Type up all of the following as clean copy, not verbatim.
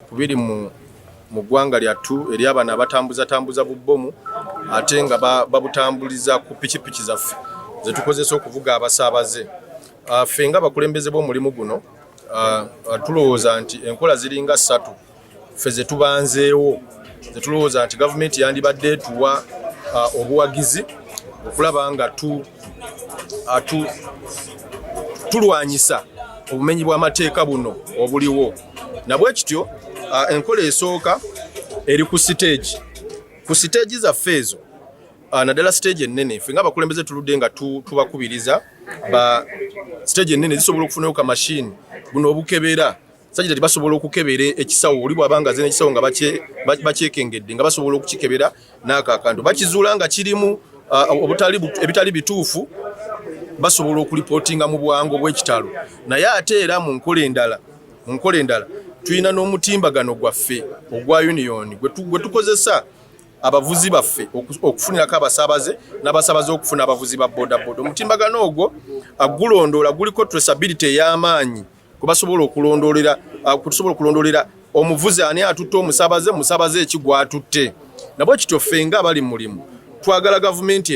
Ku biri mu mu ggwanga lyattu eri abano abatambuzatambuza bubbomu ate nga babutambuliza ku pikipiki zaffe zetukozesa okuvuga abasaabaze. Ffe nga abakulembeze b'omulimu guno tulowooza nti enkola ziringa ssatu ffe zetubanzeewo zetulowooza nti gavumenti yandibadde etuwa obuwagizi okulaba nga tulwanyisa obumenyi bw'amateeka buno obuliwo. Nabwe kityo, enkola esooka eri ku siteegi, ku siteegi zaffe ezo, naddala siteegi ennene. Ffe nga abakulembeze tuludde nga tubakubiriza ba siteegi ennene zisobola okufunayo kamashini buno obukebera sajja basobola okukebera ekisawo. Oli bw'aba nga azze n'ekisawo nga bakyekengedde nga basobola okukikebera n'ako akantu bakizuula nga kirimu ebitali bituufu, basobola okulipootinga mu bwangu obw'ekitalo. Naye ate era mu nkola endala tulina n'omutimbagano gwaffe ogwa union gwe tukozesa abavuzi baffe okufunirako abasaabaze n'abasaabaze okufuna abavuzi ba bodaboda. Omutimbagano ogwo gulondoola, guliko traceability ey'amaanyi kubasobola okulondoolera, kutusobola okulondoolera omuvuzi ani atutte omusaabaze, musaabaze eki gwatutte. Nabwe kityo, ffe nga abali mu mulimu twagala gavumenti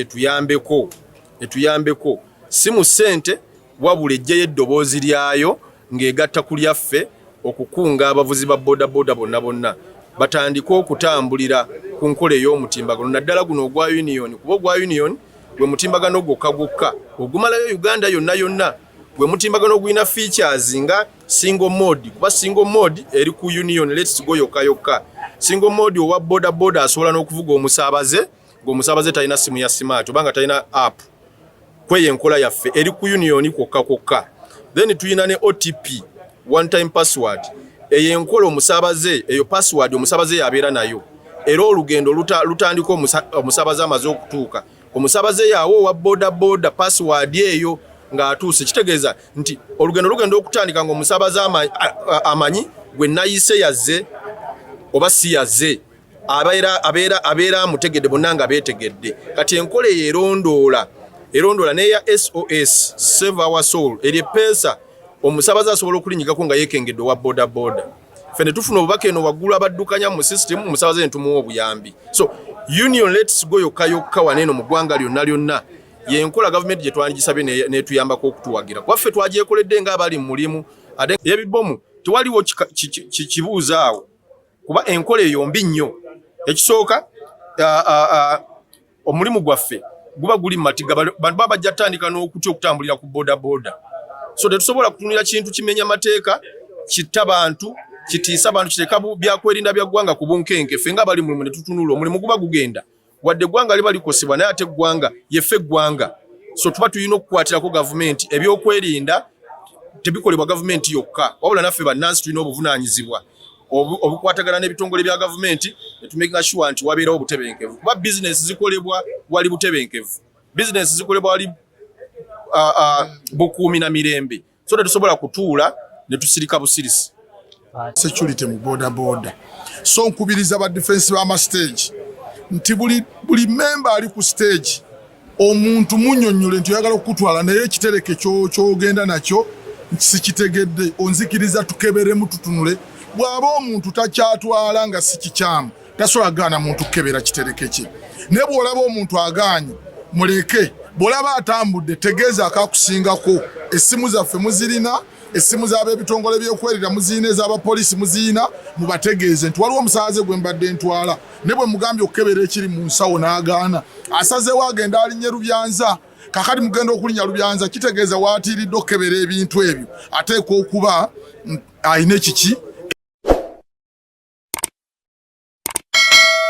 etuyambeko si mu ssente, wabula ejjeyo eddoboozi lyayo ng'egatta ku lyaffe okukunga abavuzi ba bodaboda bonna bonna batandike okutambulira ku nkola ey'omutimbagano, naddala guno ogwa union, kuba ogwa union gwe mutimbagano gwokka gwokka ogumalayo Uganda yonna yonna, gwe mutimbagano ogulina features nga single mode, kuba single mode eri ku union Let's Go yokka yokka. Single mode, owa boda boda asobola n'okuvuga omusaabaze ng'omusaabaze talina simu ya smart oba nga talina app. Kweyo enkola yaffe eri ku union kwokka kwokka. Then tulina ne OTP, one time password. Eyo enkola omusaabaze, eyo password omusaabaze yabeera nayo, era olugendo lutandika omusaabaze amaze okutuuka. Omusaabaze yaawo owa boda boda password eyo ng'atuuse, kitegeeza nti olugendo lugenda okutandika ng'omusaabaze amanyi gwe nayise yazze oba si yazze, abeera amutegedde, bonna nga beetegedde. Kati enkola eyo erondoola n'eya SOS, Save Our Soul, eri epeesa omusaabaze asobola okulinyigako nga yeekengedde owa boda boda, ffe ne tufuna obubaka eno waggulu abaddukanya mu system, omusaabaze ne tumuwa obuyambi. So union Let's Go yokka yokka waneeno mu ggwanga lyonna lyonna yenkola gavumenti gye twandigisabye n'etuyambako okutuwagira, kuba ffe twagyekoledde ng'abali mu mulimu. Ate ebibomu tewaliwo kibuuzo awo, kuba enkola eyo mbi nnyo. Ekisooka, omulimu gwaffe guba guli mu matiga. Bantu baba bajja kutandika n'okutya okutambulira ku boda boda, so tetusobola kutunulira kintu kimenya mateeka, kitta bantu, kitiisa bantu, kiteeka byakwerinda bya ggwanga ku bunkenke. Ffe nga abali mulimu ne tutunula, omulimu guba gugenda, wadde eggwanga liba likosebwa, naye ate eggwanga yeffe eggwanga, so tuba tulina okukwatirako gavumenti. Ebyokwerinda tebikolebwa gavumenti yokka, wabula naffe bannansi tulina obuvunaanyizibwa obukwatagana n'ebitongole bya gavumenti netumakinga sure nti wabeerawo obutebenkevu, kuba bizinesi zikolebwa wali butebenkevu, bizinesi zikolebwa wali bukuumi na mirembe, so tetusobola kutuula ne tusirika busirisi. Security mu boda boda. So nkubiriza ba defense b'ama stage nti buli member ali ku stage, omuntu munyonnyole nti oyagala okukutwala, naye ekitereke kyogenda nakyo sikitegedde, onzikiriza tukeberemu tutunule. Bw'aba omuntu takyatwala nga si kikyamu, tasobola kugaana muntu kukebera kitereke kye. Naye bw'olaba omuntu agaanye, muleke. Bw'olaba atambudde, tegeeza akakusingako. Essimu zaffe muzirina, essimu z'ab'ebitongole by'okwerinda muzirina, ez'abapoliisi muzirina, mubategeeze nti waliwo omusaaze gwe mbadde ntwala, ne bwe mugambye okukebera ekiri mu nsawo n'agaana, asazeewo agenda alinnye Lubyanza. Kakati mugenda okulinnya Lubyanza, kitegeeza waatiiridde okukebera ebintu ebyo, ateekwa okuba alina ekiki.